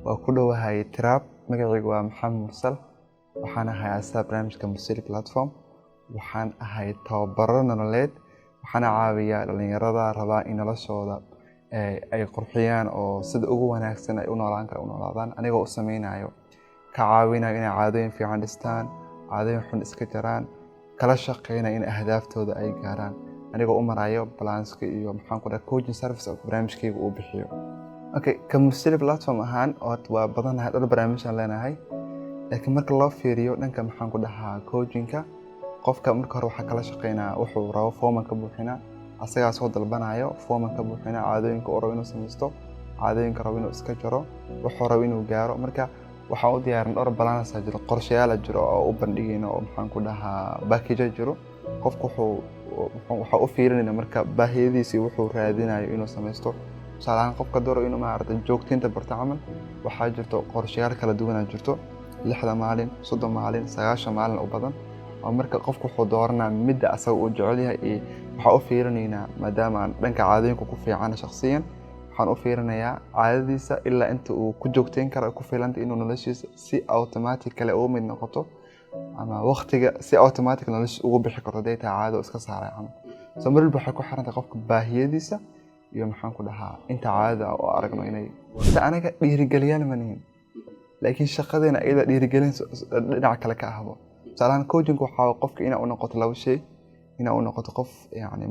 Waa ku dhowahay Tiraab. Magacaygu waa Maxamed Mursal. Waxaan ahay aasaasaha barnaamijka Mursali Platform. Waxaan ahay tababaro nololeed. Waxaana caawiyaa dhalinyarada rabaa in noloshooda ay qurxiyaan oo sida ugu wanaagsan ay u noolaan kara u noolaadaan, anigoo u sameynayo, ka caawinayo inay caadooyin fiican dhistaan, caadooyin xun iska jaraan, kala shaqeynayo in ahdaaftooda ay gaaraan, anigoo u marayo plans-ka iyo, maxaan ku dhahay, coaching service oo barnaamijkayga uu bixiyo. Okay, ka Mursali Platform ahaan horta waa badanahay, dhowr barnaamij aan leenahay, laakiin marka loo fiiriyo dhanka, maxaan ku dhahaa, coaching-ka, qofka marka hore waxaa kala shaqeynaa wuxuu rabo, form aan ka buuxinaa, asagaa soo dalbanayo, form aan ka buuxinaa caadooyinka uu rabo inuu samaysto, caadooyinka rabo inuu iska jaro, wuxuu rabo inuu gaaro. Marka waxaan u diyaarin dhowr plans jiro, qorshayaal jiro oo u bandhigayno oo, maxaan ku dhahaa, package jiro. Qofku wuxuu waxaa u fiirinayna marka baahiyadiisii, wuxuu raadinayo inuu samaysto. Tusaale ahaan, qofka doono inuu, maaragtay, joogteynta barto camal, waxaa jirto qorshayaal kala duwanaa jirto, 60 maalin, 30 maalin, 90 maalin u badan oo. Marka qofku wuxuu dooranaa midda asaga uu jecel yahay iyo waxaa u fiirinaynaa, maadaama aan dhanka caadooyinka ku fiicana shakhsiyan, waxaan u fiirinayaa caadadiisa ilaa inta uu ku joogteyn karo, ku filanta inuu noloshiisa si automatically ugu mid noqoto ama waqtiga si automatic noloshiisa ugu bixi karto, hadday tahay caado iska saaray camal. So mar walba waxay ku xiran tahay qofka baahiyadiisa iyo, maxaan ku dhahaa, inta caadada oo aragno inay. Horta anaga dhiirigeliyaal ma nihin, laakiin shaqadeena iyada dhiirigelin dhinaca kale ka ahbo. Tusaale ahaan, coaching waxaa qofka inaa u noqoto laba shay: inaa u noqoto qof, yani,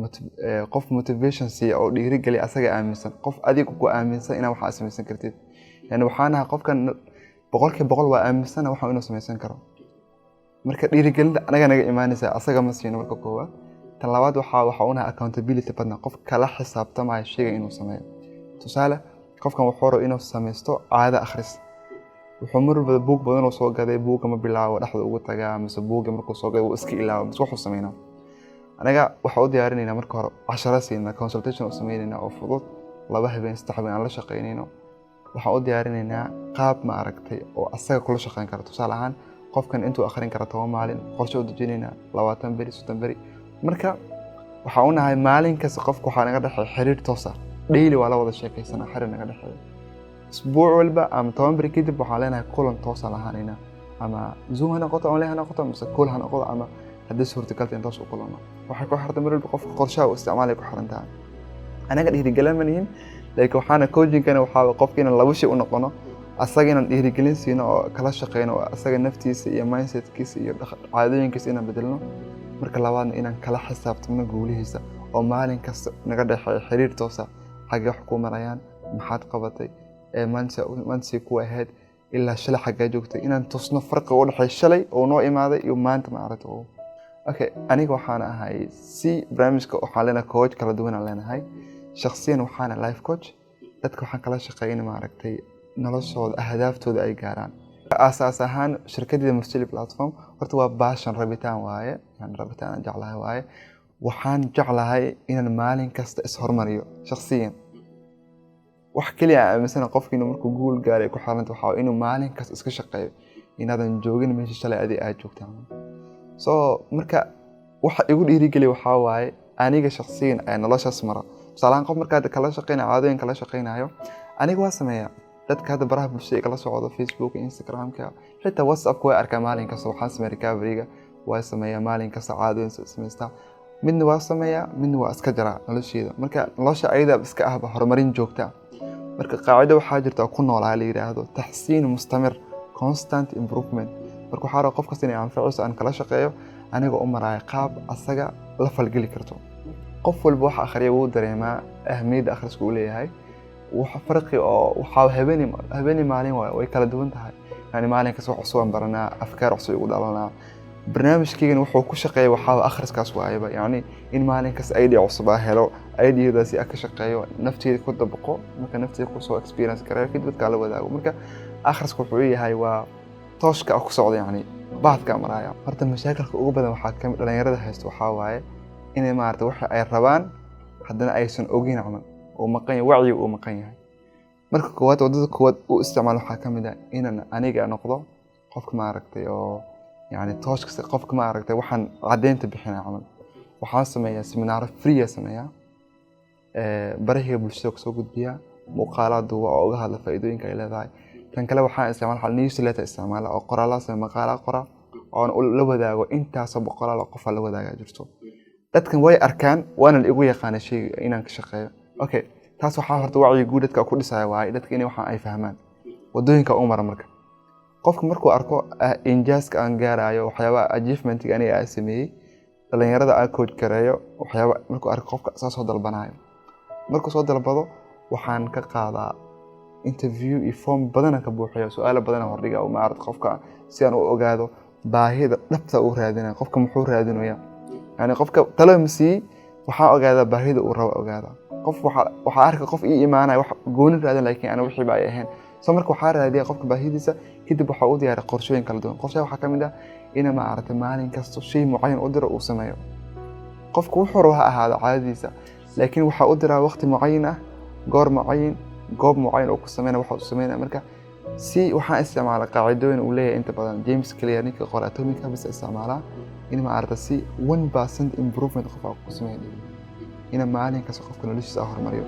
qof motivation siiya oo dhiirigeliya, asaga aaminsan, qof adiga ku aaminsan inaa waxaa samaysan kartid. Yani waxaan ahaa qofkan 100% waa aaminsana waxa inuu samaysan karo. Marka dhiirigelinta anaga naga imaanaysa, asaga ma siino marka koowaad. Tan labaad, waxaa unahay accountability partner, qof kala xisaabtamayo shayga inuu sameeyo. Tusaale, qofkan wuxuu rabo inuu samaysto caado akhris. Wuxuu mar walba buug badan oo soo gaday, buugga ma bilaabo, dhexda ugu tagaa, mise buugga markuu soo gaday wuu iska ilaabo, mise wuxuu sameynaa. Anaga waxaa u diyaarinaynaa marka hore casharo siinaa, consultation u sameynaynaa oo fudud, 2 habeen, 3 habeen aan la shaqeynayno. Waxaan u diyaarinaynaa qaab, ma aragtay, oo asaga kula shaqeyn kara. Tusaale ahaan, qofkan intuu akhrin kara 10 maalin, qorshe u dejinaynaa, 20 beri, 30 beri. Marka waxaan u nahay maalin kasta qofka waxaa naga dhexeeya xiriir toos ah, daily waa la wada sheekaysanaa, xiriir naga dhexeeya. Isbuuc walba ama 10 beri kadib waxaan leenahay kulan toosa lahaanaynaa, ama Zoom ha noqoto, online ha noqoto, mise call ha noqoto, ama haddii suurtagalta in toos u kulanno. Waxay ku xirta mar walba qofka qorshaha uu isticmaalay ku xiran tahay. Anaga dhiirigelin ma nihin, laakiin waxaana coaching-kana waxaa qofka inaan laba shay u noqono: asaga inaan dhiirigelin siino oo kala shaqeyno oo asaga naftiisa iyo mindset-kiisa iyo caadooyinkiisa inaan bedelno. Marka labaadna, inaan kala xisaabtamno guulihiisa oo maalin kasta naga dhexeeyo xiriir toosa: xaggee wax ku marayaan, maxaad qabatay, maanta say ku ahayd, ilaa shalay xaggee joogtay, inaan tusno farqiga u dhexeeya shalay oo noo imaaday iyo maanta, ma aragta. Okay, aniga waxaan ahay si barnaamijka waxaan leenahay coach kala duwan aan leenahay. Shakhsiyan waxaana life coach. Dadka waxaan kala shaqeynay, maaragtay, noloshooda ahdaaftooda ay gaaraan. Aasaas ahaan shirkadda Mursali Platform horta waa passion, rabitaan waaye, yani rabitaan aan jeclahay waaye. Waxaan jeclahay inaan maalin kasta ishormariyo shakhsiyan. Wax keliya aan aaminsana qofka inuu markuu guul gaaray ku xiranta waxaa waaye inuu maalin kasta iska shaqeeyo, inaadan joogin meesha shalay adi aad joogtaan. So marka waxa igu dhiirigeliya waxaa waaye aniga shakhsiyan ayaa noloshaas mara. Tusaale ahaan, qof markaad kala shaqeynayo, caadooyin kala shaqeynayo, aniga waa sameeyaa. Dadka hadda baraha bulshada kala socdo, Facebook, Instagramka, xitaa WhatsAppka, way arkaa maalin kasta waxaan sameeya. Recovery-ga waa sameeyaa maalin kasta, caadooyin samaystaa. Midna waa sameeyaa, midna waa iska jaraa nolosheeda. Marka nolosha ayada iska ahba horumarin joogta. Marka qaacido waxaa jirta oo ku noolaa la yidhaahdo تحسين مستمر, constant improvement. Marka waxaa raba qof kasta inay anfacayso aan kala shaqeeyo, anigoo u maraayo qaab asaga la falgeli karto. Qof walba waxa akhriya wuu dareemaa ahmiyadda akhrisku uu leeyahay. Wax farqi oo waxaa habeeni maalin waay way kala duwan tahay. Yani maalin kasta wax cusub aan baranaa, afkaar cusub igu dhalanaa. Barnaamijkeygana wuxuu ku shaqeeya waxaaba akhriskaas waayaba, yacni in maalin kasta idea cusub aa helo, idea-daasi aa ka shaqeeyo, nafteyda ku dabaqo, marka nafteyda kusoo experience gareeyo, kadib dadkaa la wadaago. Marka akhriska wuxuu yahay waa tooshka ku socda, yacni baadka maraya. Horta mashaakilka ugu badan waxaa kamid dhalinyarada haysto waxaa waaye inay, maarata, waxa ay rabaan haddana aysan ogeyn camal uu maqan yahay, wacyiga uu maqan yahay. Marka koowaad, waddada koowaad u isticmaal waxaa kamid ah inaan aniga noqdo qofka, maaragtay, oo yani tooshka, qofka, maaragtay, waxaan caddeynta bixinaya camal. Waxaan sameeyaa seminaaro free ah sameeyaa, barahiga bulshada kusoo gudbiyaa, muuqaalaad duuba oo uga hadla faa'iidooyinka ay leedahay. Tan kale, waxaan isticmaala newsletter, isticmaala oo qoraala samee, maqaala qora oon la wadaago intaasoo boqolaal oo qof la wadaagaa jirto. Dadkan way arkaan, waana la igu yaqaana shayga inaan ka shaqeeyo. Okay, taas waxaa horta wacyi guud dadka ku dhisaya waaye, dadka inay waxaan ay fahmaan wadooyinka u mara. Marka qofka markuu arko injaaska aan gaarayo, waxyaabaha achievementiga aniga aan sameeyey, dhalinyarada aan coach gareeyo, waxyaaba markuu arko, qofka saa soo dalbanayo. Markuu soo dalbado, waxaan ka qaadaa interview iyo form badana ka buuxiya, su-aalo badana hordhiga maarata qofka, si aan u ogaado baahida dhabta uu raadinayo. Qofka muxuu raadinaya? Yani qofka talo ma siiyey, waxaan ogaadaa baahida uu rabo. Ogaada, qof waxaa arka qof ii imaanaya wax gooni raadin, laakiin ana wixii ba ay ahayn. So marka waxaa raadiya qofka baahidiisa, kadib waxaa u diyaariya qorshooyin kala duwan. Qorshaha waxaa ka mid ah ina maaragtay maalin kasto shay mucayan u diro uu sameeyo. Qofku wuxuu rabo ha ahaado caadadiisa, laakiin waxaa u diraa waqti mucayin ah, goor mucayin, goob mucayin oo ku sameynaya waxa uu sameynaya. Marka si waxaan isticmaalaa qaacidooyin uu leeyahay inta badan James Clear, ninka qora Atomic Habits, isticmaalaa in maaragta si 1% improvement qof ku sameynaya, ina maalin kasta qofka noloshiisa horumariyo.